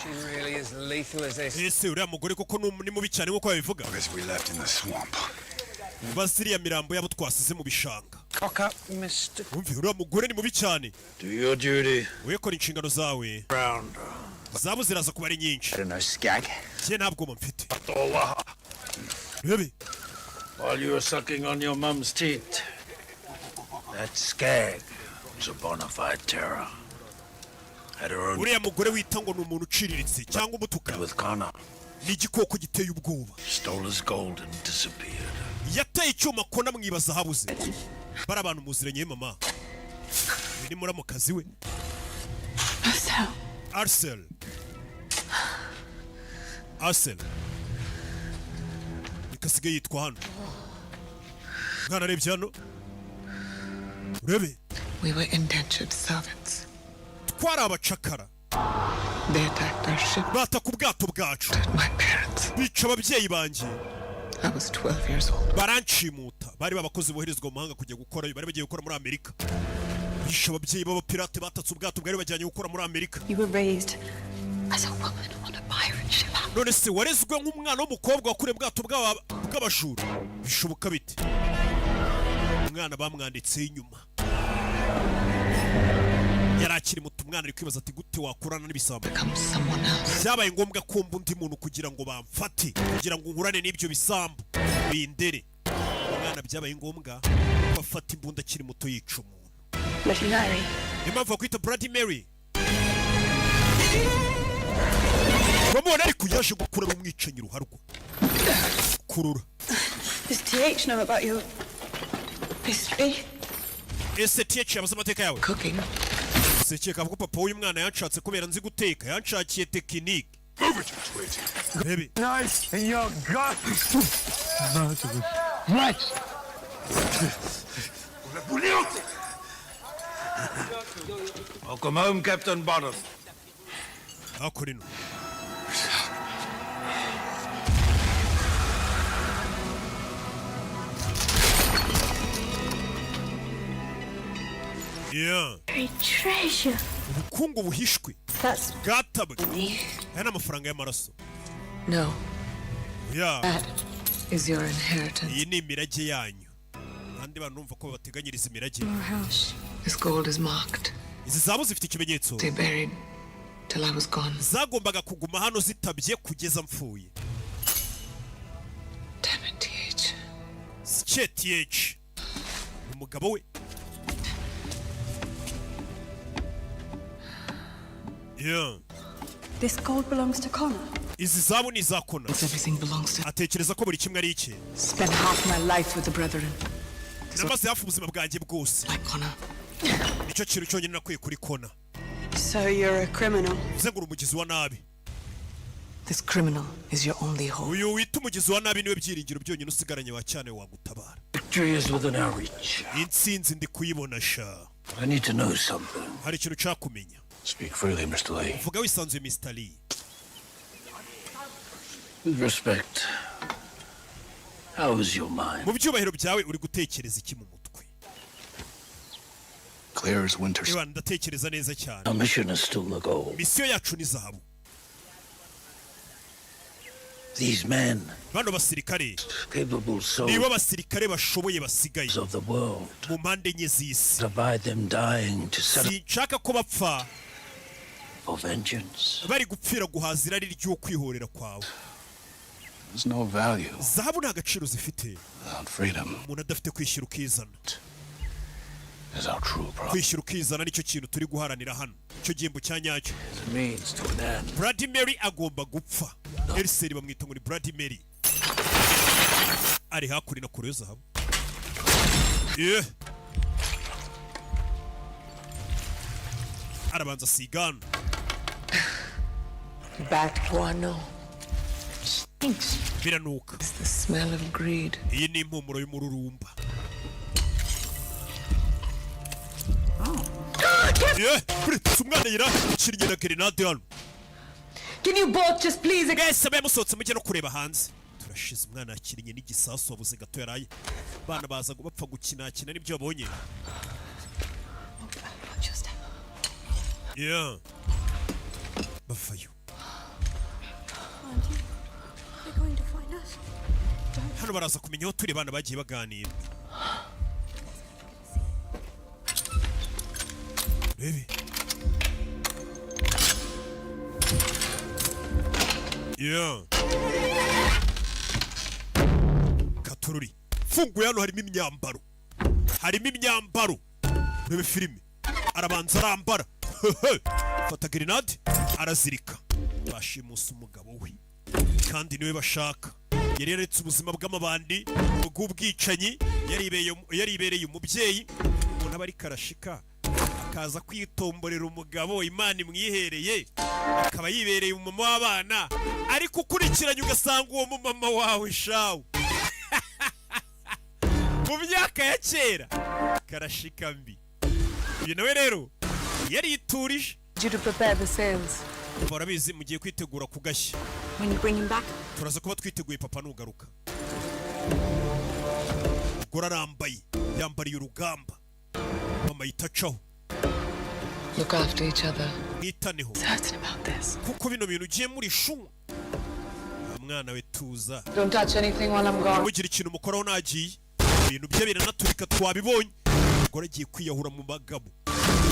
She really is lethal as this. Ese uriya mugore koko ni mubi cyane nk'uko babivuga? As we left in the swamp. Baza iriya mirambo yabo twasize mu bishanga. Cock up, Mr. Wumve, uriya mugore ni mubi cyane. Do your duty. We kora inshingano zawe. Round. Zabo ziraza kuba ari nyinshi. I don't know, skag. Njye nta bwoba mfite, rebe. While you were sucking on your mum's teat, that skag was a bona fide terror. Had her own Uriya mugore wita ngo ni umuntu uciriritse cyangwa umutuka with Connor. ni igikoko giteye ubwoba. Stole his gold and disappeared. Yateye icyuma kona, mwibaza ahabuze. Bari abantu muziranye, mama. Uyu ni muramukazi we. Marcel. Arcel, Arcel niko asigaye yitwa hano. Mwana arebye hano, urebe. We were indentured servants. Twari abacakara. They attacked our ship. Bataka ubwato bwacu. My parents. Bica ababyeyi banjye. I was 12 years old. Baranshimuta. Bari babakozi boherezwa mu mahanga kujya gukora, bari bagiye gukora muri Amerika. Bishe ababyeyi b'abapirate, batatse ubwato bwari bajyanye gukora muri Amerika. You were raised as a woman on a pirate ship. None se warezwe nk'umwana w'umukobwa wakuriye mu bwato bw'abajura, bishoboka bite? Umwana bamwanditseho inyuma, yari akiri muto. Umwana ari kwibaza ati: "Gute wakurana n'ibisambo?" Byabaye ngombwa ko mba undi muntu kugira ngo bamfate, kugira ngo nkurane n'ibyo bisambo bindere. Umwana byabaye ngombwa ko afata imbunda akiri muto, yica umuntu. Bloody Mary. Niyo mpamvu bakwita Bloody Mary. Uramubona, ariko yaje gukura ari umwicanyi ruharwa kurura. Does TH know about your history? Ese TH yabaze amateka yawe? Cooking. Sekeka ko papa w'uyu mwana yanshatse kubera nzi guteka, yanshakiye tekinike. Rebe. Knife in your gut. Right. Welcome home, Captain Bonham. Hakurino yeah. Buried treasure. Ubukungu buhishwe That's bwatabwe. Aya ni amafaranga y'amaraso. No, yeah. that is your inheritance. Iyi ni imirage yanyu. Abandi bantu numva ko babateganyiriza imirage. Our house. This gold is marked. Izi zabo zifite ikimenyetso. They buried till I was gone. Zagombaga kuguma hano zitabye kugeza mpfuye. Damn it, TH. TH, umugabo we, yeah. This gold belongs to Connor. Izi zabu ni iza Kona. Everything belongs to. Atekereza ko buri kimwe ari icye. Spent half my life with the brethren. Namaze hafi ubuzima bwanjye bwose. Like Connor. Nicyo kintu cyonyine nakwiye kuri Kona. So you're a criminal. Bivuze ngo uri umugizi wa nabi. This criminal is your only hope. Uyu wita umugizi wa nabi niwe byiringiro byonyine usigaranye wa cyane wagutabara. Victory is within our reach. Intsinzi ndi kuyibona sha. I need to know something. Hari ikintu nshaka kumenya. Speak freely, Mr. Lee. Vuga wisanzuye, Mr. Lee. With respect, how is your mind? Mu byubahiro byawe, uri gutekereza iki mu mutwe? Clear as winter. Niba ndatekereza neza cyane. Our mission is still the goal. Misiyo yacu ni zahabu. These men, Bano basirikare capable souls nibo basirikare bashoboye basigaye of the world, mu mpande enye z'isi. abide them dying to settle Sinshaka ko bapfa for vengeance. bari gupfira guhaza irari ryo kwihorera kwawe. There's no value Zahabu nta gaciro zifite without freedom. umuntu adafite kwishyira ukizana. Is our true problem. Kwishyira ukizana nicyo kintu turi guharanira hano, icyo gihembo cya nyacyo. The means to an end. Bloody Mary agomba gupfa. Eriseri bamwita ngo ni Bloody Mary, ari hakurino kure yo zahabu. Yeah. Arabanza asigana. Bat guano. Stinks. Biranuka. It's the smell of greed. Iyi ni impumuro y'umururumba. Yeah, buretse umwana yirakinnye na gerenade hano. Can you both just please Mwese abe musohotse mujye no kureba hanze, turashize. Umwana yakinnye n'igisasu, wabuze gato yaraye. Abana baza bapfa gukinakina n'ibyo babonye. Watch your step. Yeah. Bavayo. Hano baraza kumenya aho turi. Abana bagiye baganira. Rebe. Yeah. Katururi. Funguye hano harimo imyambaro. Harimo imyambaro. Urebe filime. Arabanza arambara. Fata grenade arazirika. Bashimusa umugabo we. Kandi niwe bashaka. Yari yaretse ubuzima bw'amabandi bw'ubwicanyi, yaribereye umubyeyi. Umuntu aba ari karashika akaza kwitomborera umugabo Imana imwihereye, akaba yibereye umumama w'abana, ariko ukurikiranye ugasanga uwo mumama wawe shawu mu myaka ya kera karashika mbi. Uyu nawe rero yariturije. You to prepare the sails. Barabizi, mugiye kwitegura kugashya. When you bring him back, Turaza kuba twiteguye papa nugaruka. Umugore arambaye, yambariye urugamba, mama yitacaho. Look after each other. Mwitaneho. Certain about this. Kuko bino bintu ugiye muri shunywa mwana we, tuza. Don't touch anything while I'm gone. Mugire ikintu mukoraho nagiye, ibintu bye biranaturika, twabibonye. Umugore agiye kwiyahura mu bagabo.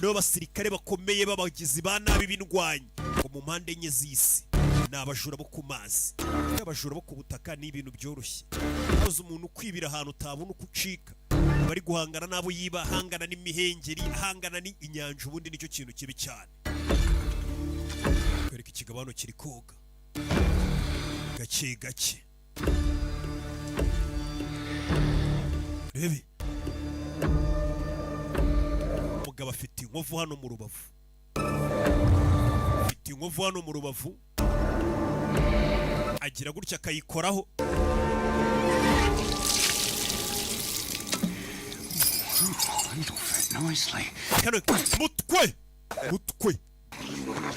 Nibo basirikare bakomeye b'abagizi ba nabi b'indwanyi ngo mu mpande enye z'isi, ni abajura bo ku mazi. Iyo abajura bo ku butaka ni ibintu byoroshye, habuze umuntu ukwibira ahantu utabona uko ucika, bari guhangana n'abo yiba, ahangana n'imihengeri, ahangana n'inyanja. Ubundi nicyo kintu kibi cyane. Kwereka ikigabano kiri koga gake gake. Rebe, umugabo afite inkovu hano mu rubavu, afite inkovu hano mu rubavu, agira gutya akayikoraho. It'll fit nicely. Kano mutwe mutwe,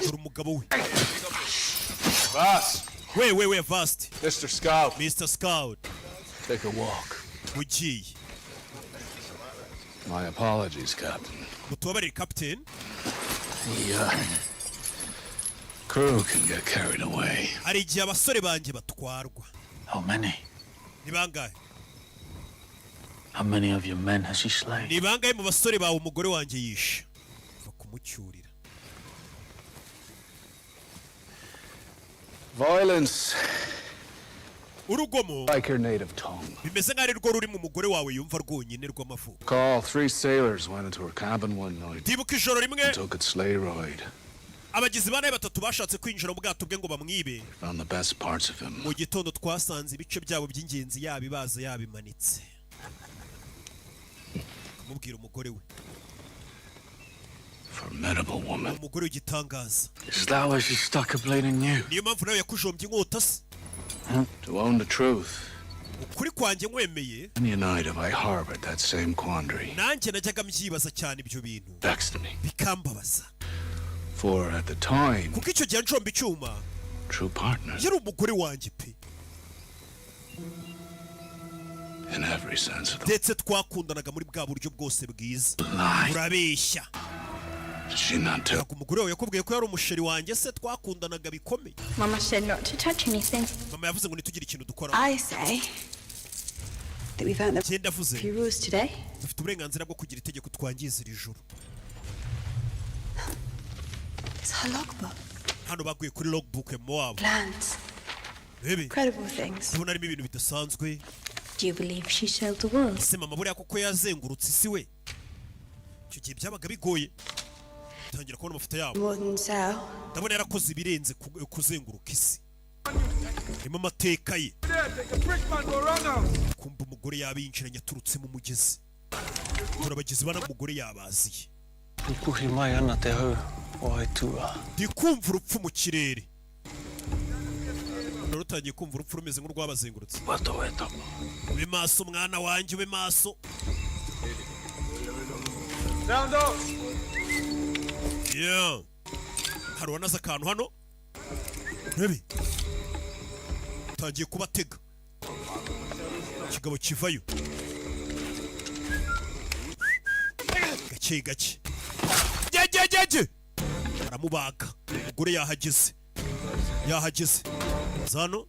dore umugabo we. Vass! We we we, vast. Mr. Scout. Mr. Scout. Take a walk. Ugiye. My apologies, Captain. Mutubabarire, Captain. The crew can get carried away. Hari igihe abasore banjye batwarwa. How many? Ni bangahe? How many of your men has he slain? Ni bangahe mu basore bawe umugore wanjye yishe? Va kumucyurira. Violence, Urugomo like her native tongue. bimeze nk'aho ari rwo ruri mu mugore wawe yumva rwonyine rw'amavuko. Call three sailors went into her cabin one night Ndibuka ijoro rimwe and took a sleigh ride. abagizi ba nabi batatu bashatse kwinjira mu bwato bwe ngo bamwibe. Found the best parts of him. Mu gitondo twasanze ibice byabo by'ingenzi yabibaza, yabimanitse. Kumubwira umugore we. Formidable woman. Umugore w'igitangaza. Is that why she stuck a blade in you? Niyo mpamvu nawe yakujombye inkota se? To own the truth, Ukuri kwanjye nkwemeye, many a night have I harbored that same quandary. nanjye najyaga mbyibaza cyane ibyo bintu, Vexed me. bikambabaza. For at the time, Kuko icyo gihe njomba icyuma, true partners yari umugore wanjye pe, in every sense of the ndetse twakundanaga muri bwa buryo bwose bwiza. lie. Urabeshya. Did she not tell? Ntabwo umugore wawe yakubwiye ko yari umusheri wanjye se, twakundanaga bikomeye? Mama said not to touch anything. Mama yavuze ngo ntitugire ikintu dukora. I say that we've earned the Genda avuze. few rules today. Dufite uburenganzira bwo kugira itegeko twangiza iri joro. It's her logbook. Hano baguye kuri logbook ya mama wabo. Plans. Rebe. Incredible things. Ndabona harimo ibintu bidasanzwe. Do you believe she sailed the world? Ese mama buriya koko yazengurutse isi we? Icyo gihe byabaga bigoye tangira kubona amafoto yabo. More than sail. Ndabona yarakoze ibirenze kuzenguruka isi, harimo amateka ye. Kumva umugore yabinjiranye aturutse mu mugezi. Turabagizi bana, umugore yabaziye. Pupuhi mai ana te hau o Aitua. Ndi kumva urupfu mu kirere. Rutangiye kumva urupfu rumeze nk'urwabazengurutse. Ube maso mwana wanjye, ube maso. Yeah. Hari uwanaze akantu hano, rebe, utangiye kubatega. Ikigabo kivayo gake gake, gegegege, aramubaga. Umugore yahageze, yahageze zano.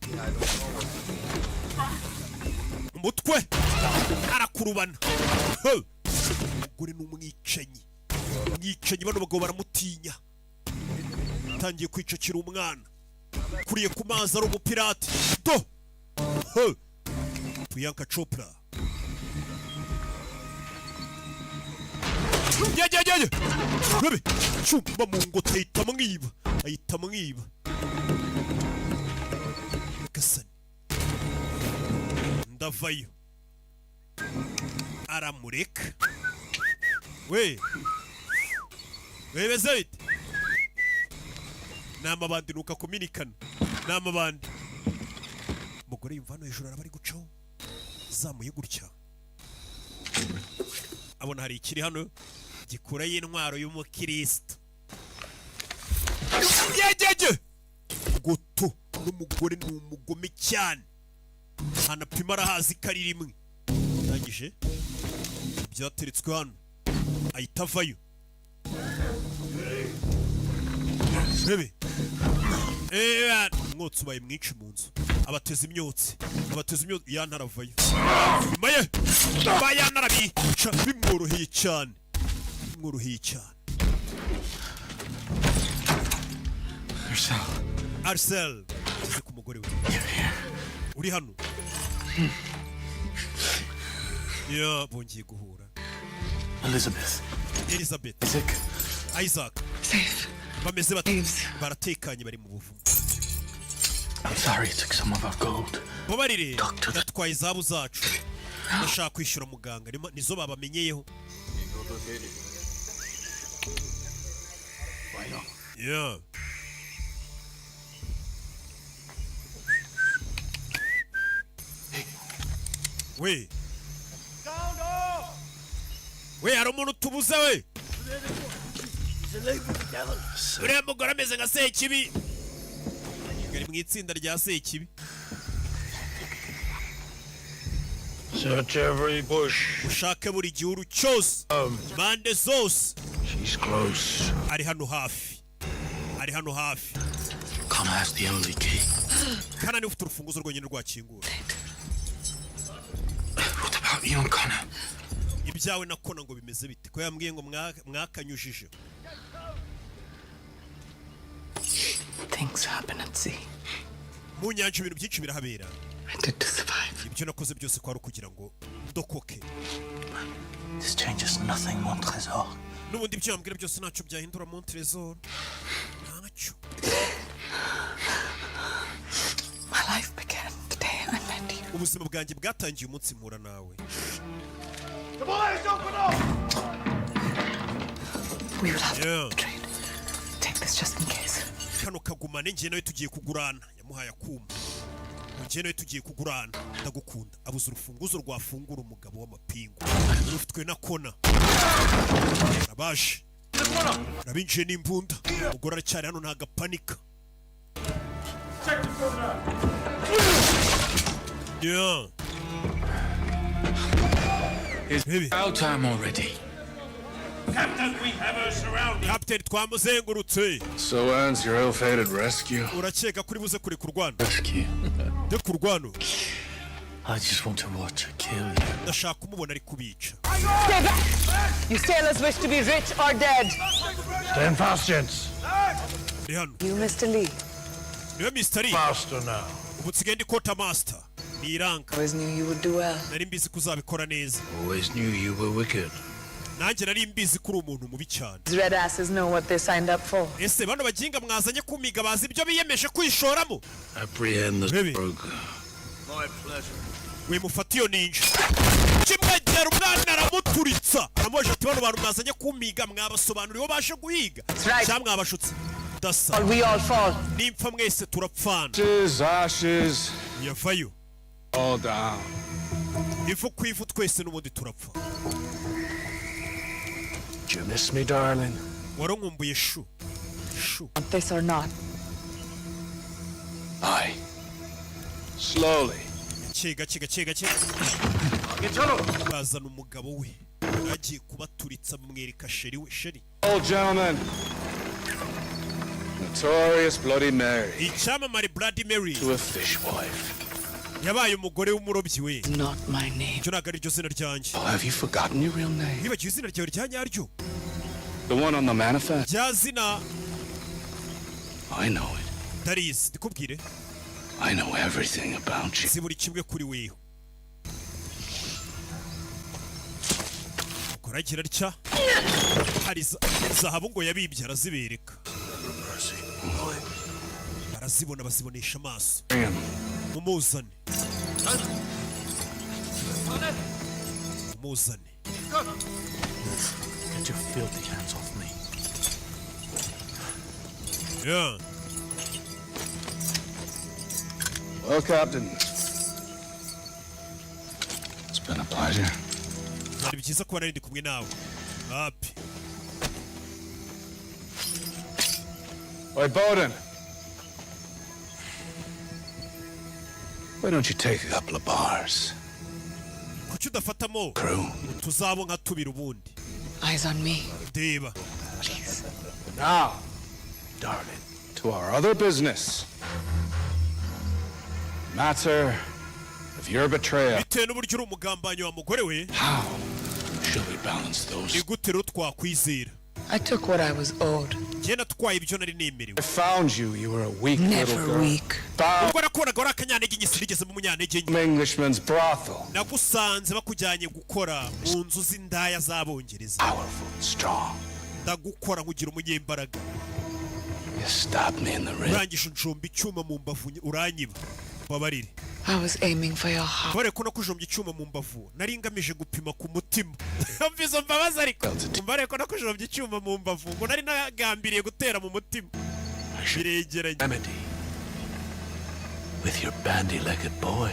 Umutwe arakurubana. He! Umugore ni umwicanyi, umwicanyi. Bano bagabo baramutinya. Atangiye kwicakira umwana kuriye ku mazi, ari umupirate do. He! Priyanka Chopra yajyajyaje rebe cyumba mu ngota, ahita amwiba, ahita amwiba. Gasani ndavayo, aramureka. We webeze bite? Ni amabandi, nuko akuminikana ni amabandi. Umugore yumva hano hejuru araba ari gucaho, zamuye gutya, abona hari ikiri hano gikurayo intwaro y'umukristo. Yejeje goto n'umugore ni umugome cyane, ahantu apima arahazi ko ari rimwe. Ndangije byateretswe hano, ahita avayo. Rebe. Umwotsi ubaye mwinshi mu nzu, abateza imyotsi, abateza imyotsi. Yantaravayo nyuma ye, bayanarabica bimworoheye cyane, bimworoheye cyane. Arcel ageze ku mugore we. Uri hano ya, bongeye guhura. Elizabeth. Elizabeth. Isaac. Isaac. Bameze bate? Baratekanye, bari mu buvumo. I'm sorry I took some of our gold. Babarire, natwaye izabu zacu, ndashaka kwishyura muganga. Nizo babamenyeyeho. Yeah. We we, hari umuntu tubuze we. Uriya mugore ameze nka Sekibi, ari mu itsinda rya Sekibi. Search every bush. Ushake buri gihuru cyose, impande zose. She's close. Ari hano hafi, ari hano hafi. Connor has the only key. Kana niwe ufite urufunguzo rwonyine rwakingura. What about you and Connor? Ibyawe na Kona ngo bimeze bite, ko yambwiye ngo mwakanyujije? Things happen at sea. Mu nyanja ibintu byinshi birahabera. I did to survive. Ibyo nakoze byose kwari ukugira ngo ndokoke. This changes nothing, mon trésor. N'ubundi ibyo yambwira byose ntacyo byahindura, mon trésor, ntacyo. My life began the day I met you. Ubuzima bwanjye bwatangiye umunsi mpura nawe. The boys, open up! We will have Yeah. to trade. Take this just in case. Kano kagumane, njye nawe tugiye kugurana. Yamuhaye akuma. Njye nawe tugiye kugurana, ndagukunda. Abuze urufunguzo rwafungura umugabo w'amapingu rufitwe na Kona. Arabaje, arabinjiye n'imbunda. Umugore aracyari hano, ntago apanika. Yeah. It's our time already. Captain, we have her surrounded. Captain, twamuzengurutse. So ends your ill-fated rescue. Urakeka kuri buze kure kurwana? Rescue. De kurwano. I just want to watch her kill you. Ndashaka kumubona ari kubica. Stay back! You sailors wish to be rich or dead. Stand fast, gents. Ndi hano. You, Mr. Lee. Niwe Mr. Lee. Master now. Ubu nsigaye ndi quarter master, ni iranka. Always knew you would do well. Nari mbizi ko uzabikora neza. Always knew you were wicked. Nanjye nari mbizi ko uri umuntu mubi cyane. These red asses know what they signed up for. Ese bano baginga mwazanye kumiga bazi ibyo biyemeje kwishoramo? Apprehend the Baby. broker. My pleasure. We mufate iyo ninja. Kimwegera, umwana aramuturitsa, aramubaje ati: "Bano bantu mwazanye kumiga mwabasobanuriye baje guhiga right. cyangwa mwabashutse?" Dasa. Or we all fall. Nimpfa mwese turapfana. Ashes, ashes, Yavayo. all down. Ivu ku ivu, twese n'ubundi turapfa. Did you miss me, darling? Waronkumbuye shu shu? Want this or not. Aye. Slowly. Gake gake, gake gake. Bazana umugabo we agiye kubaturitsa, mwereka chéri we, chéri. Old gentleman. Notorious Bloody Mary. Icyamamare Bloody Mary. To a fishwife. Yabaye umugore w'umurobyi we. Not my name. Icyo ntabwo ari ryo zina ryanjye. Oh, have you forgotten your real name? Wibagiwe izina ryawe rya nyaryo? The one on the manifest? Rya zina. I know it. Ndarizi, ndikubwire. I know everything about you. Si buri kimwe kuri weho. Umugore agira atya, hari zahabu ngo yabibye, arazibereka, barazibona, bazibonesha amaso. Mumuzane, mumuzane. Get your filthy hands off me. Yeah. Well, Captain, it's been a pleasure. Byari byiza kuba nari ndi kumwe nawe api. Oi, Bowden. Why don't you take a couple of bars? Kuki udafatamo Crew. tuzabo nka tubiri ubundi? Eyes on me. Reba. Now, darling, to our other business. Matter of your betrayal. Bitewe n'uburyo uri umugambanyi wa mugore we. How shall we balance those? Ni gute rero twakwizera? I took what I was owed. Njye natwaye ibyo nari nemerewe. I found you. You were a weak little Never girl. weak. Found Ubwo nakubonaga wari akanyantege nke, sinigeze mu munyantege nke. Englishman's brothel. Nagusanze bakujyanye gukora mu nzu z'indaya z'Abongereza. Powerful and strong. Ndagukora nkugira umunyembaraga. You stabbed me in the rib. Urangije unjomba icyuma mu mbavu, uranyiba, mbabarire. I was aiming for your heart. Kubera ko nakujombye icyuma mu mbavu, nari ngamije gupima ku mutima. Umva izo mbabazi, ariko mbabarire ko nakujombye icyuma mu mbavu, ngo nari nagambiriye gutera mu mutima, biregeranye. Remedy. With your bandy-legged boy.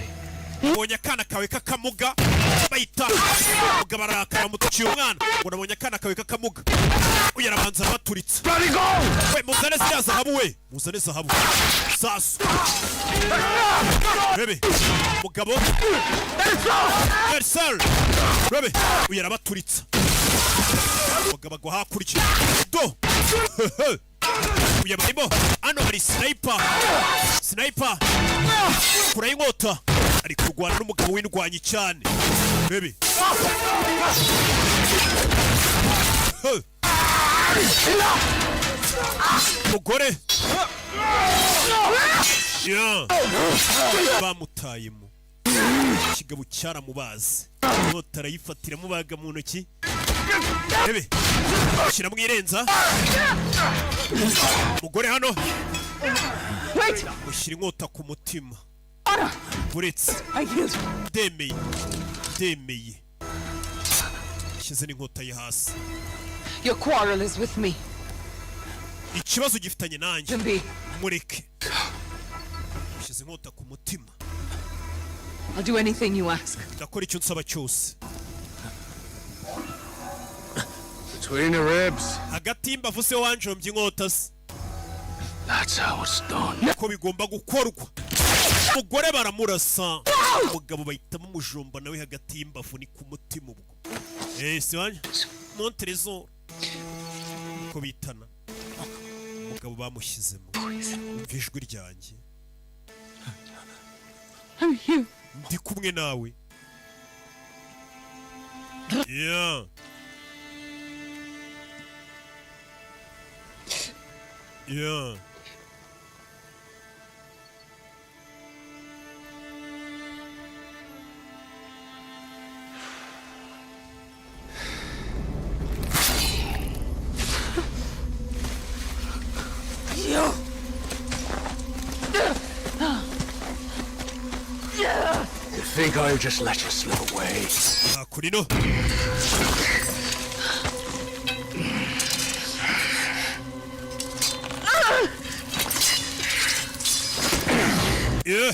Nabonye akana kawe k'akamuga. Bayita umugabo arakara, mutuciye umwana ngo nabonye akana kawe k'akamuga. Uyu arabanza arabaturitse. We, muzane ziriya zahabu, we muzane zahabu. Sasu rebe mugabo Ersal rebe, uyu arabaturitsa, umugabo agwa hakurya. Do, uyu abarimo hano, hari sniper, sniper kuraho inkota, ari kurwana n'umugabo w'indwanyi cyane. Bebe. Huh. Mugore. Yeah. Bamutayemo, ikigabo cyaramubaze, inkota arayifatira, amubaga mu ntoki. Bebe, shyira mu irenza mugore hano, ushyira inkota ku mutima. Uretse, ndemeye, ndemeye, shyize n'inkota ye hasi. Your quarrel is with me. Ikibazo gifitanye nanjye. Jimby. Mureke, ushyize inkota ku mutima. I'll do anything you ask. Ndakora icyo nsaba cyose. Between the ribs. Hagati y'imbavu se wanjombye inkota se? That's how it's done. Ko bigomba gukorwa. Umugore baramurasa, umugabo bahitamo umujomba nawe hagati y'imbavu, ni ku mutima ubwo. Eh, si wanje Montrezor ko bitana. Umugabo bamushyizemo. Umva ijwi ryanjye. I'm you. Ndi kumwe nawe. Yeah. You. You think I'll just let you slip away? Hakurino yeah.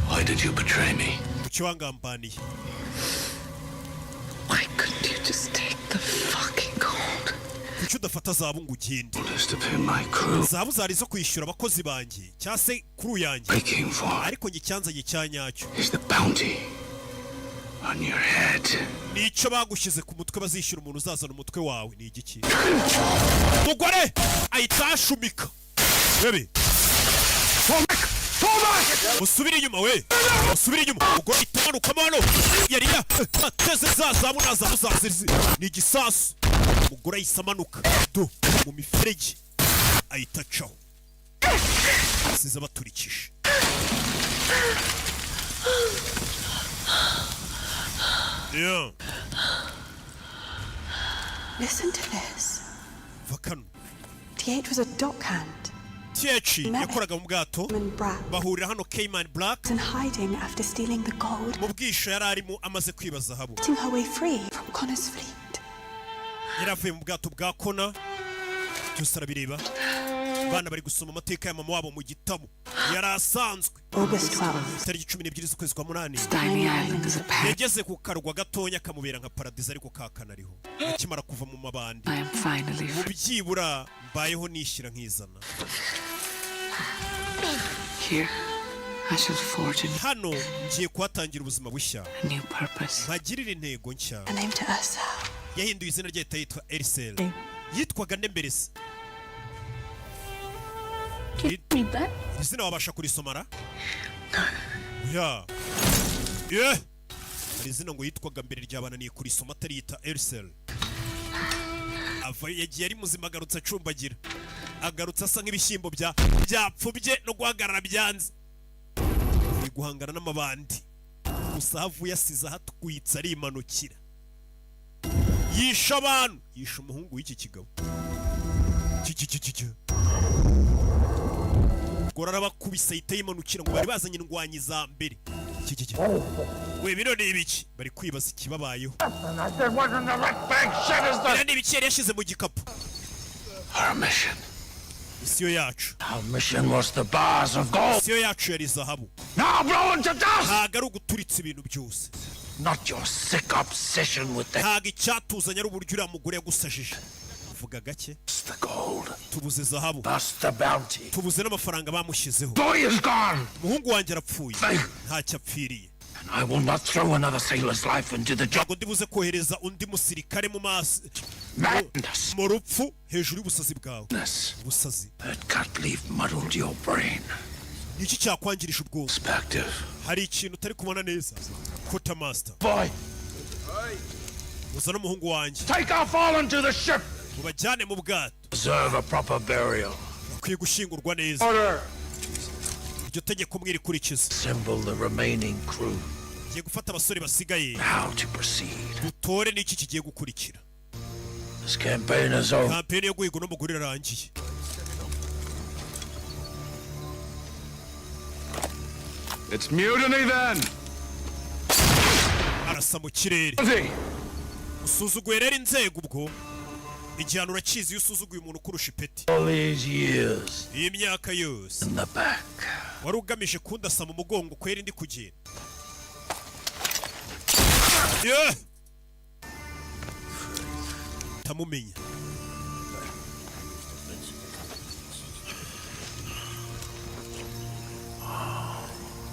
Why did you betray me? Kuki wangambaniye? Why couldn't you just take the fucking gold? Kuki udafata zahabu ngo ugende? Just to pay my crew. Zahabu zari zo kwishyura abakozi banjye cyangwa se crew yanjye. I came for Ariko njye icyanzanye cya nyacyo is the bounty on your head. nicyo bagushyize ku mutwe, bazishyura umuntu uzazana umutwe wawe. Ni igiki? Mugore ahita ashumika bebe. Usubire inyuma we, usubire inyuma. Ubwo itumanukamo hano yari yateze za zabu na zabu zazizi ni igisasu. Umugore ahise amanuka do mu miferege, ahita acaho, asize abaturikije. Yeah. Listen to this. Va kano. TH was a dockhand. TH yakoraga mu bwato. Cayman Brack Bahurira hano Cayman Black. was in hiding after stealing the gold, Mu bwisho yari arimo amaze kwiba zahabu. getting her way free from Connor's fleet. Yari avuye mu bwato bwa Kona. Byose arabireba. Abana bari gusoma amateka ya mama wabo mu gitabo yari asanzwe. August 12th. Tariki 12 z'ukwezi kwa munani. Tiny island is a paradise. Yageze ku karwa gatonya kamubera nka paradizo, ariko kakanariho akimara kuva mu mabandi. I am finally Mu free. byibura mbayeho nishyira nkizana. Here, I shall forge a Hano ngiye kuhatangira ubuzima bushya, new purpose. mpagirire intego nshya. Her name to Ursa. Yahinduye izina rye ahita yitwa Erisel. Yitwaga Nemberesi. Read that? Izina wabasha kurisomara ya ye? Hari izina ngo yitwaga mbere ryabananiye kurisoma, atariyita Erisel. Ava yagiye ari muzima, agarutse acumbagira, agarutse asa nk'ibishyimbo bya byapfubye no guhagarara byanze. Ari guhangana n'amabandi gusa, aho avuye asize ahatwitse, arimanukira, yishe abantu, yishe umuhungu w'iki kigabo. Ki. Ubwo arabakubise ahita yimanukira, ngo bari bazanye indwanyi za mbere. Ki. We, bino ni ibiki? Bari kwibaza ikibabayeho. Biriya ni ibiki yari yashyize mu gikapu? Our mission. Mission yacu. Our mission was the bars of gold. Mission yacu yari zahabu. Now blown to dust! Ntabwo ari uguturitsa ibintu byose. Not your sick obsession with the, Ntabwo icyatuzanye ari uburyo uriya mugore yagusajije. Vuga gake. the gold. Tubuze zahabu. Thus the bounty. Tubuze n'amafaranga bamushyizeho. Boy is gone! Umuhungu wanjye arapfuye, ntacyo apfiriye. And I will not throw another sailor's life into the job. Ntabwo ndibuze kohereza undi musirikare mu maso Madness. mu rupfu hejuru y'ubusazi bwawe, ubusazi. That cut leaf muddled your brain. Ni iki cyakwangirisha ubwonko? Perspective. Hari ikintu utari kubona neza, quartermaster. Boy, Uzane umuhungu wanjye. take our fallen to the ship. Mubajyane mu bwato. Deserve a proper burial. Bakwiye gushyingurwa neza. Order. Iryo tegeko mwirikurikiza. Assemble the remaining crew. Ngiye gufata abasore basigaye. How to proceed. Dutore n'iki kigiye gukurikira. This campaign is over. Kampeni yo guhiga uno mugore irarangiye. It's mutiny then! Arasa mu kirere. Mutiny! Usuzuguye rero inzego, ubwo igihano urakizi iyo usuzuguye umuntu ukurusha ipeti. All these years Iyi myaka yose in the back. wari ugamije kundasa mu mugongo kwera indi kugenda. Yeah! Tamumenya.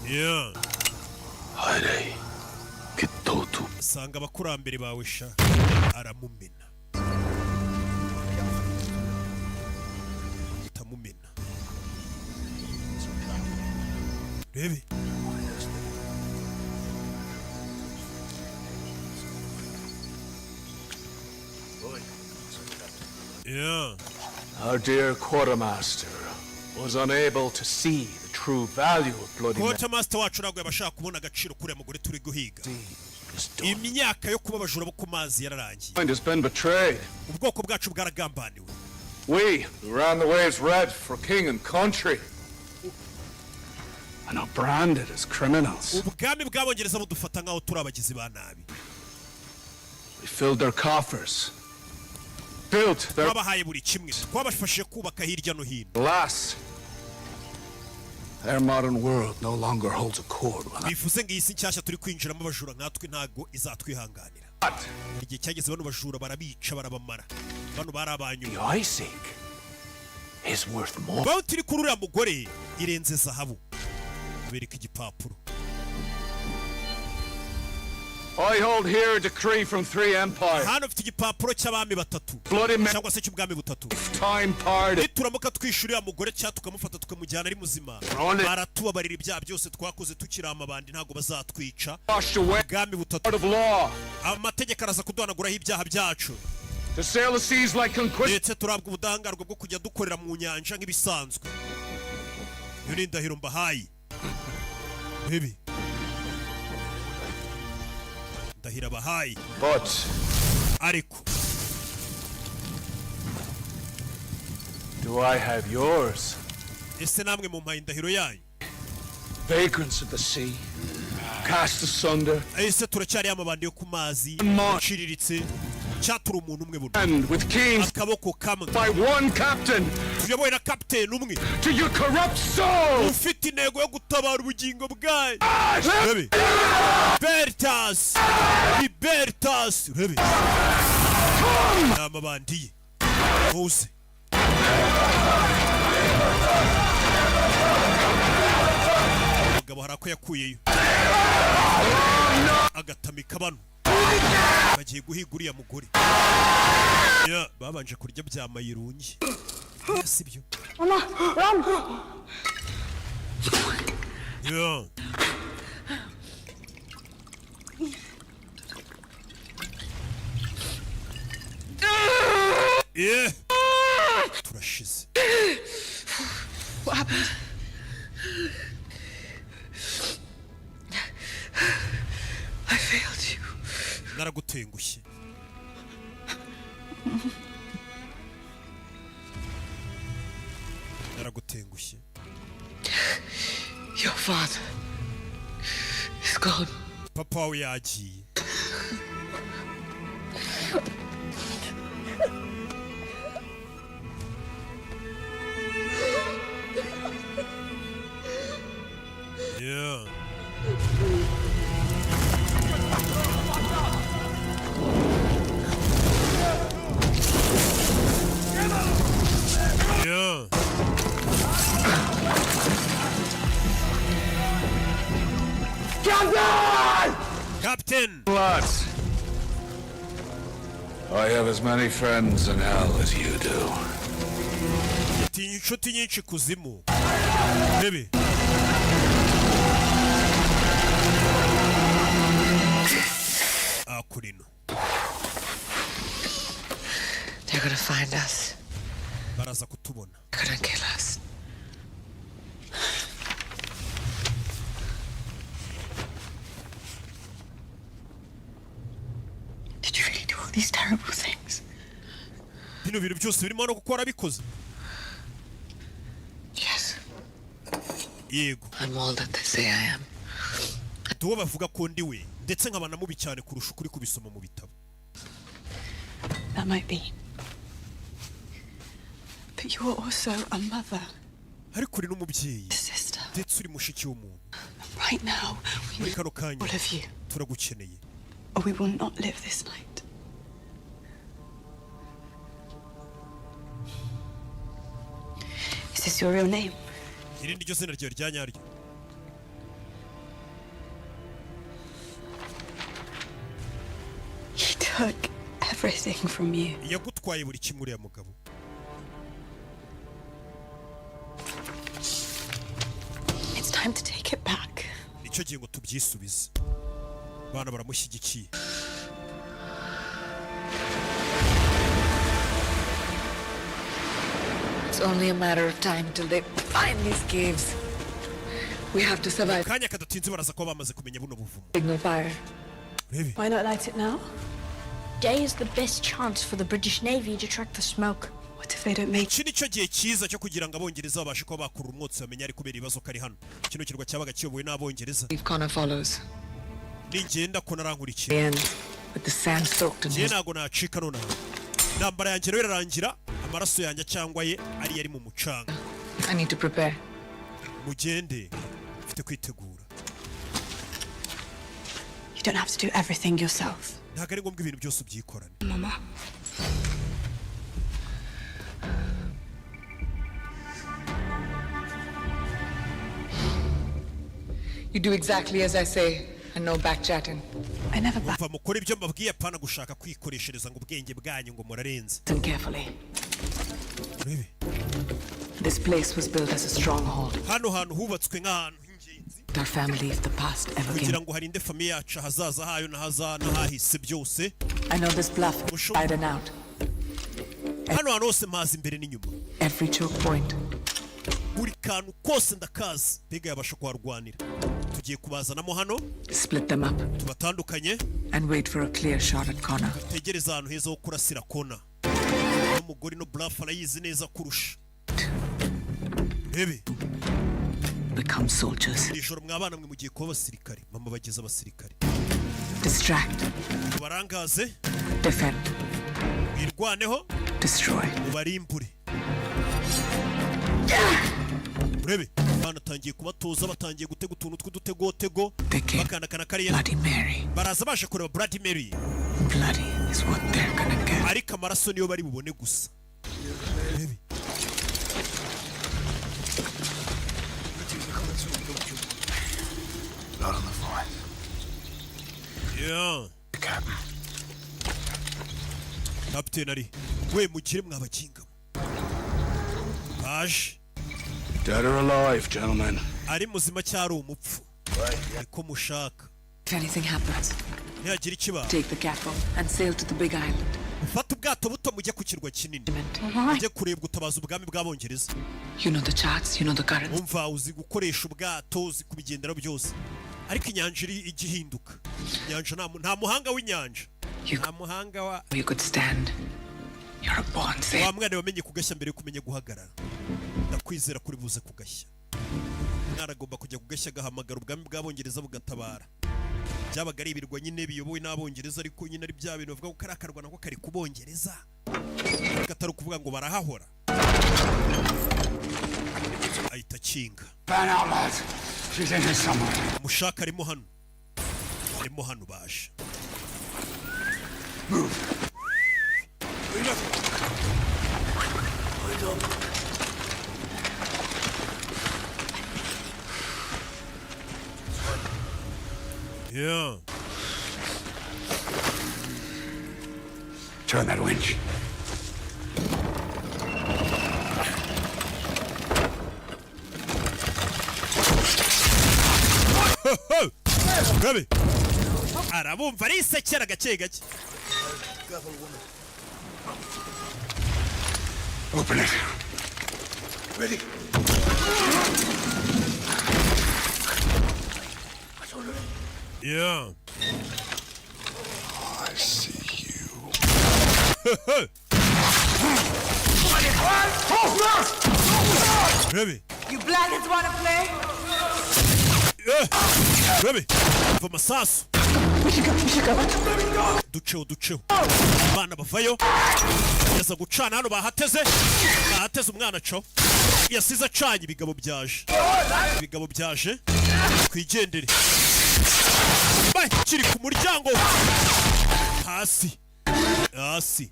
Yeah. Haere. Kitotu. Sanga abakurambere bawe sha. Aramumena, tamumena. Rebe. Yeah. Our dear quartermaster was unable to see the true value of Bloody Mary. Quartermaster wacu ntabwo yabashaka kubona agaciro kuriya mugore turi guhiga. Imyaka yo kuba abajura bo ku mazi yararangiye. Mind has been betrayed. Ubwoko bwacu bwaragambaniwe. We who ran the waves red for king and country are now branded as criminals. Ubwami bw'Abongereza budufata nk'aho turi abagizi ba nabi. We filled their coffers, built their Twabahaye buri kimwe, twabafashije kubaka hirya no hino. Alas, their modern world no longer holds a cord with Bivuze ngo iyi si nshyashya turi kwinjiramo, abajura nkatwe ntabwo izatwihanganira. Igihe cyageze bano bajura barabica, barabamara. Bano bari abanyuma. The I seek is worth more. Bounty iri kuri uriya mugore irenze zahabu. Bereka igipapuro. I hold here a decree from three empires. Hano mfite igipapuro cy'abami batatu Bloody men. cyangwa se cy'ubwami butatu. Time pardon. Nituramuka twishyura uriya mugore cyangwa tukamufata tukamujyana ari muzima, None. baratubabarira ibyaha byose twakoze tukiri amabandi, ntabwo bazatwica. Washed away. Ubwami butatu. Of law. Amategeko araza kuduhanaguraho ibyaha byacu. To sail the seas like conquistadors. Ndetse turabwa ubudahangarwa bwo kujya dukorera mu nyanja nk'ibisanzwe. Iyo ni indahiro mbahaye. Bibi ndahiro abahaye. But Ariko do I have yours? Ese namwe mumpaye indahiro yanyu? Vagrants of the sea, cast asunder, Ese turacyari amabandi yo ku mazi aciriritse cyatura umuntu umwe buno and with kings akaboko kamwe by one captain tuyobowe na kapiteni umwe to your corrupt soul. Ufite intego yo gutabara ubugingo bwayo. Rebe Libertas, Libertas. Rebe ni amabandi ye muze. Umugabo hari ako yakuyeyo agatamika bano bagiye guhiga uriya mugore. Ya, babanje kurya bya mayirungi. Ya, si byo? Mama, run! Ya. Yeah. Turashize. What happened? I failed you. Naragutengushye. Naragutengushye. Your father is gone. Papa wawe yagiye. Yeah. Yeah. Captain! Lads, I have as many friends in hell as you do. Tinya inshuti nyinshi kuzimu. Bebe. Akurino. They're gonna find us. Baraza kutubona. They're gonna kill us. Did you really do all these terrible things? Bino bintu byose birimo no gukora bikoze? Yes. Yego. I'm all that they say I am. Ndi uwo bavuga ko ndi we, ndetse nkaba na mubi cyane kurusha ukuri kubisoma mu bitabo. That might be. But you are also a mother. Ariko uri n'umubyeyi. Sister. Ndetse uri mushiki w'umuntu. Right now, we Muri need kano kanya all of you, turagukeneye. Or we will not live this night. Is this your real name? Iri ni ryo zina ryawe rya nyaryo? He took everything from you. Yagutwaye buri kimwe uriya mugabo. It's time to take it back. Nicyo gihe ngo tubyisubize. Abana baramushyigikiye. It's only a matter of time till they find these caves. We have to survive. Kanya kadatinze baraza kuba bamaze kumenya buno buvumo. Signal fire. Urebe. Why not light it now? Day is the best chance for the British Navy to track the smoke. What if they don't make Iki ni cyo gihe cyiza cyo kugira ngo Abongereza babashe kuba bakurura umwotsi, bamenye ari kubera ibibazo kari hano. Kino kirwa cyabaga kiyobowe n'Abongereza. If Connor follows. Ningenda ko narankurikira. End with the sand soaked in Njye his ntabwo nacika nonaha. Intambara yanjye rero irarangira amaraso yanjye cyangwa ye ari yari mu mucanga. I need to prepare. Mugende, mfite kwitegura. You don't have to do everything yourself. Ntabwo ari ngombwa ibintu byose ubyikorane. Mama. You do exactly as I say, and no back chatting. I never Umva, mukore ibyo mbabwiye, apana gushaka kwikoreshereza ngo ubwenge bwanyu ngo murarenze. Listen carefully. Urebe. This place was built as a stronghold. Hano hantu hubatswe nk'ahantu h'ingenzi Our family if the past ever kugira came. ngo harinde famille yacu ahazaza hayo n'ahahise byose. I know this bluff inside and out. Hano hantu hose mpazi imbere n'inyuma. Every choke point. Buri kantu kose ndakazi, mbega yabasha kuharwanira. Tugiye kubazanamo hano. Split them up Tubatandukanye. and wait for a clear shot at Connor. Tegereza ahantu heza ho kurasira Connor. N'umugore no bluff arayizi neza kurusha. Rebe. Become soldiers. Iri joro mwabana mwe mugiye kuba abasirikare. Mama bageze abasirikare. Distract. Tubarangaze. Defend. Wirwaneho. Destroy. Ubarimbure. Urebe, banatangiye kubatoza, batangiye gutega utuntu tw'udutegotego bakandakana kariya. Bloody Mary. Baraza baje kureba Bloody Mary. Bloody is what they're gonna get. Ariko amaraso niyo bari bubone gusa. Urebe. Not on the phone. Yeah. Captain. Kapiteni ari we mugire mwabakinga baje. Dead or alive, gentlemen. Ari muzima cyari umupfu niko mushaka. If anything happens, Ntihagira ikiba, take the catboat and sail to the big island. Ufate ubwato buto mujye ku kirwa kinini, mujye kureba gutabaza ubwami bw'Abongereza. You know the charts, you know the currents. Umva, uzi gukoresha ubwato, uzi kubigenderaho byose, ariko inyanja iri ijya ihinduka. Inyanja nta muhanga w'inyanja, nta muhanga wa You could stand. You're a born sailor. Wa mwana wamenye kugashya mbere yo kumenya guhagarara. Ndakwizera kuri buze kugashya. Umwana agomba kujya kugashya, agahamagara ubwami bw'Abongereza bugatabara. Byabaga ari ibirwa nyine biyobowe n'Abongereza, ariko nyine ari bya bintu bavuga ko kari akarwa nako kari ku Bongereza, ariko atari ukuvuga ngo barahahora. Ahita akinga. Fan out, lads. She's in here somewhere. Mushaka arimo hano, arimo hano, baje. Move. Yeah. Turn that winch. Rabi arabumva, arisekera gake gake. Open it. Ready? Yeah. I see you. Rabi. You blackheads wanna play? Rabi, va amasasu. Duceho, duceho. Abana bavayo, yaza gucana hano. Bahateze, bahateze. Umwana acaho, yasize acanye. Ibigabo byaje, ibigabo byaje. Twigendere. Bakiri ku muryango. Hasi, hasi.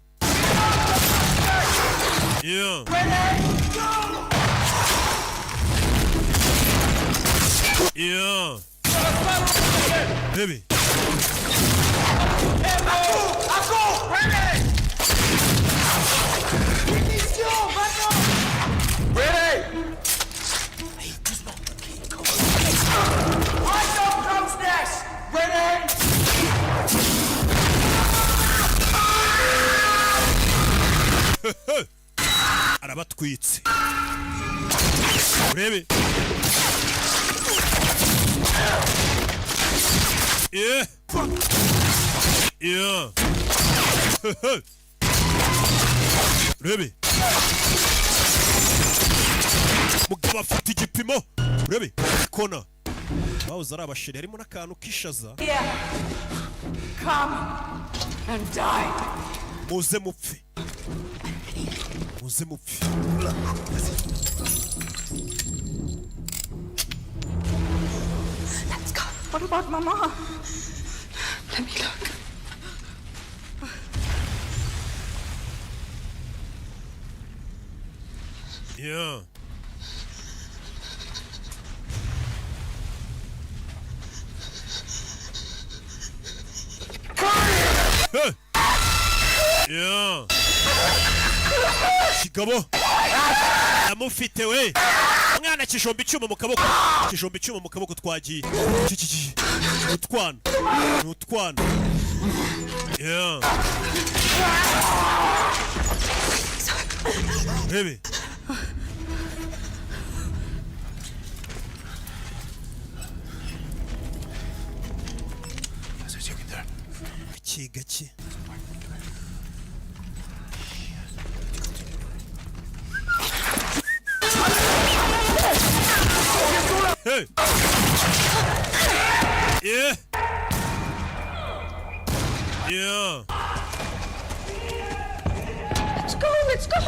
Yeah. Yeah. Baby. Ready! Eyes on crow's nest! Ready? Arabatwitse. Urebe. Yeah. Yeah. Urebe. Mugabo afite igipimo. Urebe. Kona. Bahoze ari abasheri, harimo n'akantu k'ishaza. Here. Come and die. Muze mupfe. Muze mupfe. Let's go. What about Mama? Let me look. Yeah. Hey! Yeah. Kigabo amufite we, umwana kijomba icyuma mu kaboko, kijomba icyuma mu kaboko. Twagiye. Ki, utwana ni utwana. Yeah. Rebe. Gake gake. Hey! Yeah! Yeah! Let's go, let's go!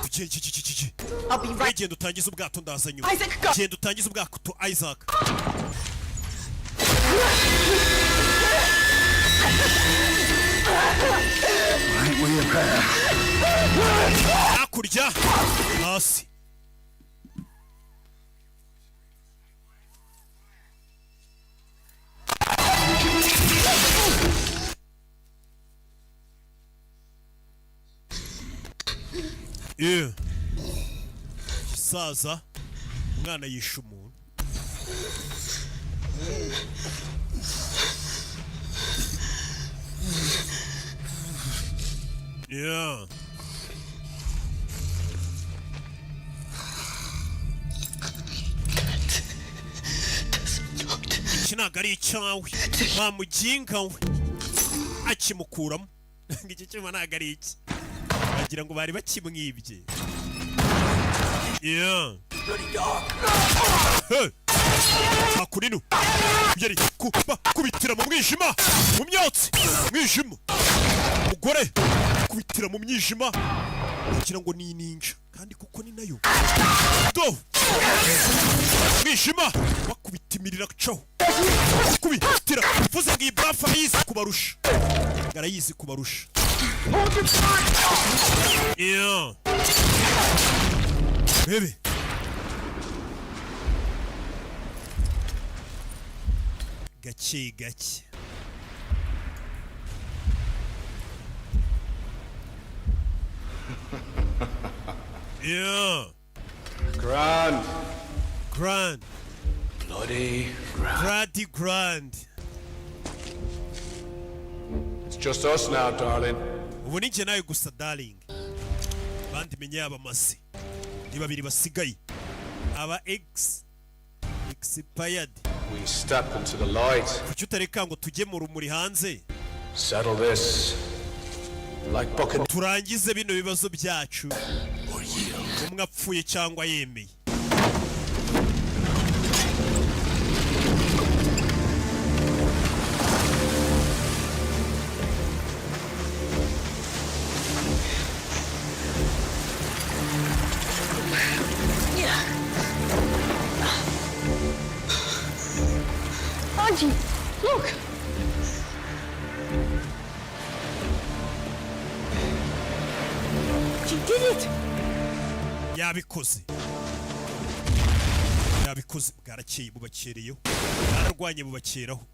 Tugiye, ki, ki, ki, ki. I'll be right. Genda utangize ubwato, ndaza nyuma. Isaac, go! Genda utangize ubwato, Isaac. Hakurya hasi. Yeah. Gisaza, umwana yishe umuntu. Yeah. Iki ntabwo ari icyawe, wa muginga we. Akimukuramo ngo iki cyuma ntabwo ari iki, bagira ngo bari bakimwibye. Yeah. Hey! Hakurino yari kuba kubitira mu mwijima, mu myotsi, mwijima. Umugore kubitira mu mwijima kugira ngo ni ninja, kandi kuko ni nayo do mwijima bakubita imiriro acaho kubitira. Mvuze ngo iyi bafa arayizi kubarusha, arayizi kubarusha. Yeah. Bebe, gake gake. Yeah. Grand. Grand. Bloody grand. Bloody grand. It's just us now, darling. Ubu ni njye nawe gusa, darling. Abandi menya yabamaze, ni babiri basigaye, aba ex expired. We step into the light. Kuki utareka ngo tujye mu rumuri hanze? Settle this. Like bucket. Turangize bino bibazo byacu, umwe apfuye cyangwa yemeye. Auntie, look! She did it! Yabikoze, yabikoze. Bwarakeye, bubakereyeho, bwararwanye bubakeraho.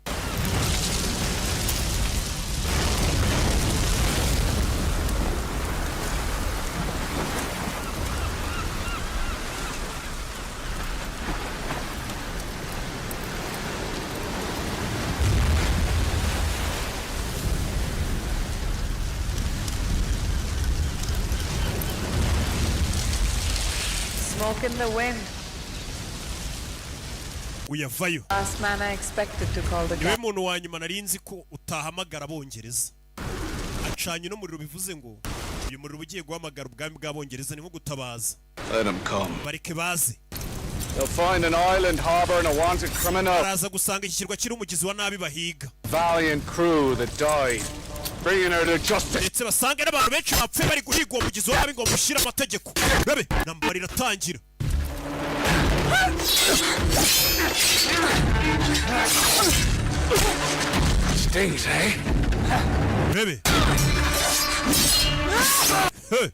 Smoke in the wind. Uyavayo. Last man I expected to call the Niwe guy. muntu wa nyuma nari nzi ko utahamagara Abongereza. Acanye n'umuriro, bivuze ngo uyu muriro uba ugiye guhamagara ubwami bw'Abongereza, ni nko gutabaza. Let them come. Bareke baze. They'll find an island harboring a wanted criminal. Baraza gusanga iki kirwa kiri umugizi wa nabi bahiga. Valiant crew that died, bringing her to justice. Ndetse basange n'abantu benshi bapfuye bari guhiga uwo mugizi wa nabi ngo bamushyire amategeko. Bebe nambara iratangira. Stings, eh? Bebe. Hey!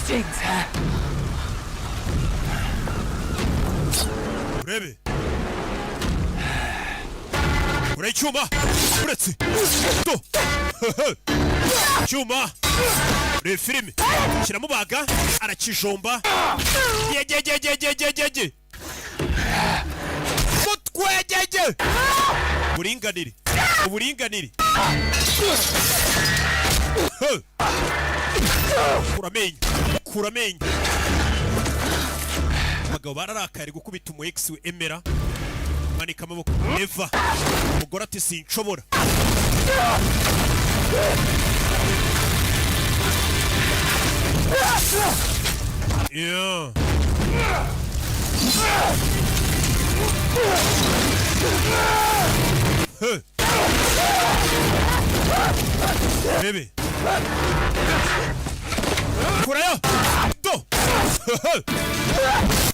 Stings, huh? Urebe ure icyuma, uretse do cyuma. Reba filime, kiramubaga, arakijomba yegegegegegege mutwegege. Uburinganire, uburinganire. He! Kura amenyo, kura amenyo. Abagabo bararakaye, ari gukubita umu ex we. Emera, manika amaboko. Eva, umugore ati: "Sinshobora." Yeah. Hey. Bebe. Kurayo. Do.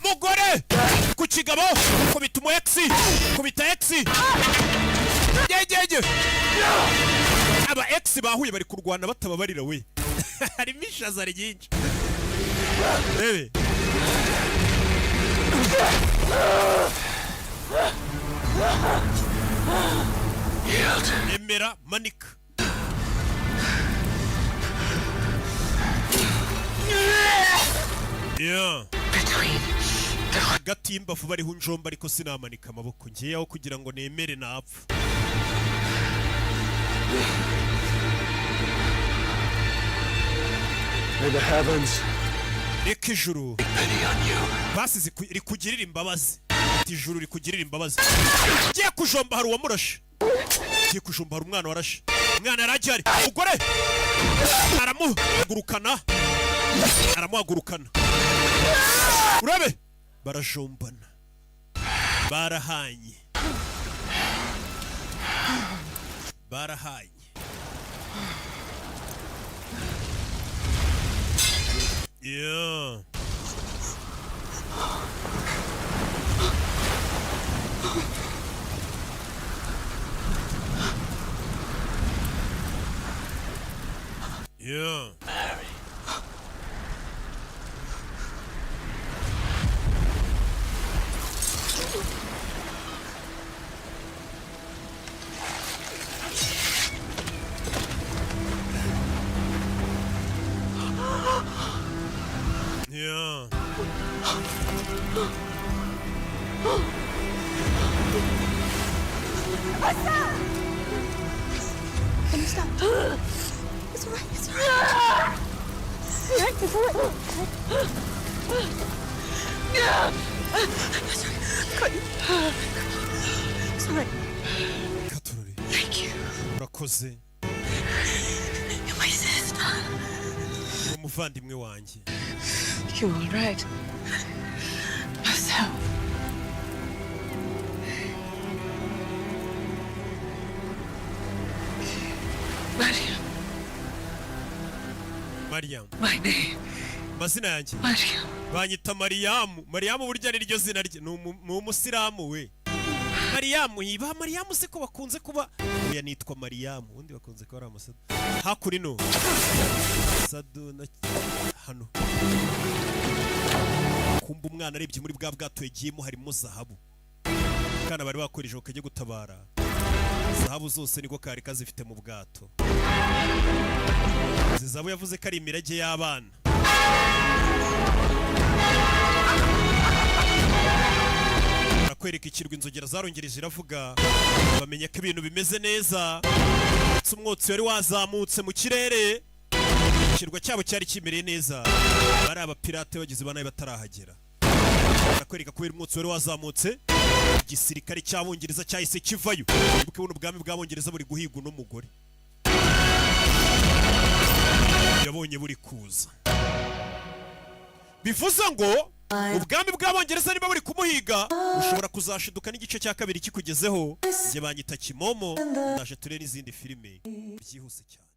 Mugore ku kigabo, kubita umu ex, kubita ex. Yegege. Aba ex bahuye bari kurwana batababarira we. Harimo ishaza ryinshi. Bebe. Emera, manika. Yeah. Hagati y'imbavu bariho unjomba, ariko sinamanika amaboko ngiye aho kugira ngo nemere napfa. May the heavens Reka ijuru pity on you. Basize rikugirira imbabazi. Ati ijuru rikugirira imbabazi. Ngiye kujomba, hari uwamurashe. Ngiye kujomba, hari umwana warashe. Umwana yari agihari. Umugore aramuhagurukana, aramuhagurukana. Urabe barajombana, barahanye, barahanye. Yeah. Yeah. Mary. Yeah. Can you stop? It's all right. It's all right. It's all right. It's all right. Got you. It's all right. Katurori. Thank you. Urakoze. You're my sister. Uri umuvandimwe wanjye. You all right? Marcel. Mariam. Mariam. My name. Amazina yanjye. Mariam. Banyita Mariyamu. Mariyamu burya ni ryo zina rye. Ni umusilamu we. Mariyamu yiba Mariyamu se ko bakunze kuba. Oya, nitwa Mariyamu, ubundi bakunze kuba ari amasadu. Hakurino sadu na hano. Kumba umwana arebye muri bwa bwato yagiyemo, harimo zahabu. Kana bari bakoresheje kajya gutabara zahabu zose, niko kari kazifite mu bwato. Izi zahabu yavuze ko ari imirage y'abana. Barakwereka ikirwa, inzogera zarongereje ziravuga, bamenya ko ibintu bimeze neza. Ndetse umwotsi wari wazamutse mu kirere, ikirwa cyabo cyari kimereye neza. Bari abapirate bagize ba nabi batarahagera. Barakwereka kubera umwotsi wari wazamutse, igisirikare cy'Abongereza cyahise kivayo. Wibuke buno ubwami bw'Abongereza buri guhiga uno mugore yabonye buri kuza. Bivuze ngo ubwami bw'Abongereza niba buri kumuhiga, ushobora kuzashiduka n'igice cya kabiri kikugezeho. Njye banyita Kimomo, ndaje turebe n'izindi filime byihuse cyane.